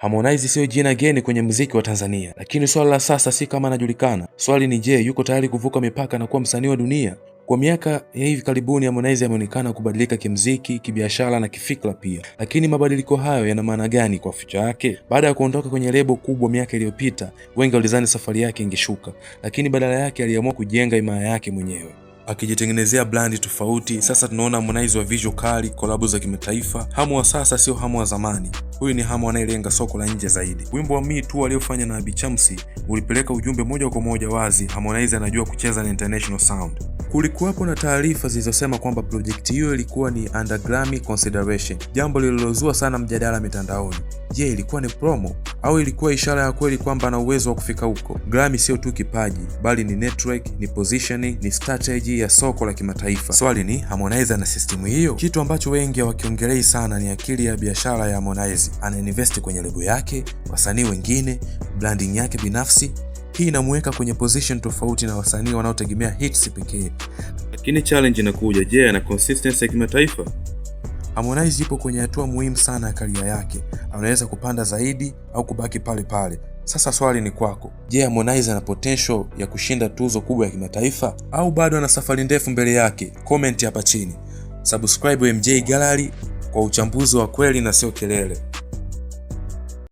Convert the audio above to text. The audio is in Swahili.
Harmonize siyo jina geni kwenye muziki wa Tanzania, lakini swali la sasa si kama anajulikana. Swali ni je, yuko tayari kuvuka mipaka na kuwa msanii wa dunia? Kwa miaka ya hivi karibuni Harmonize ameonekana kubadilika kimziki, kibiashara na kifikra pia. Lakini mabadiliko hayo yana maana gani kwa future yake? Baada ya kuondoka kwenye lebo kubwa miaka iliyopita, wengi walizani safari yake ingeshuka, lakini badala yake aliamua kujenga himaya yake mwenyewe, akijitengenezea brand tofauti. Sasa tunaona Harmonize wa visual kali, kolabo za kimataifa. Harmo wa sasa sio Harmo wa zamani. Huyu ni Harmo anayelenga soko la nje zaidi. Wimbo wa Me Too aliofanya na Abby Chams ulipeleka ujumbe moja kwa moja wazi, Harmonize anajua kucheza na international sound. Kulikuwepo na taarifa zilizosema kwamba project hiyo ilikuwa ni under Grammy consideration, jambo lililozua sana mjadala mitandaoni. Je, ilikuwa ni promo au ilikuwa ishara ya kweli kwamba ana uwezo wa kufika huko? Grammy sio tu kipaji, bali ni network, ni positioning, ni strategy ya soko la kimataifa. Swali ni, Harmonize ana system hiyo? Kitu ambacho wengi hawakiongelei sana ni akili ya biashara ya Harmonize. Ana invest kwenye lebo yake, wasanii wengine, branding yake binafsi. Hii inamuweka kwenye position tofauti na wasanii wanaotegemea hits pekee. Lakini challenge inakuja, je, ana consistency ya kimataifa? Harmonize yupo kwenye hatua muhimu sana ya career yake. Anaweza kupanda zaidi au kubaki pale pale. Sasa swali ni kwako. Je, Harmonize ana potential ya kushinda tuzo kubwa ya kimataifa au bado ana safari ndefu mbele yake? Comment hapa chini. Subscribe MJ Gallery kwa uchambuzi wa kweli na sio kelele.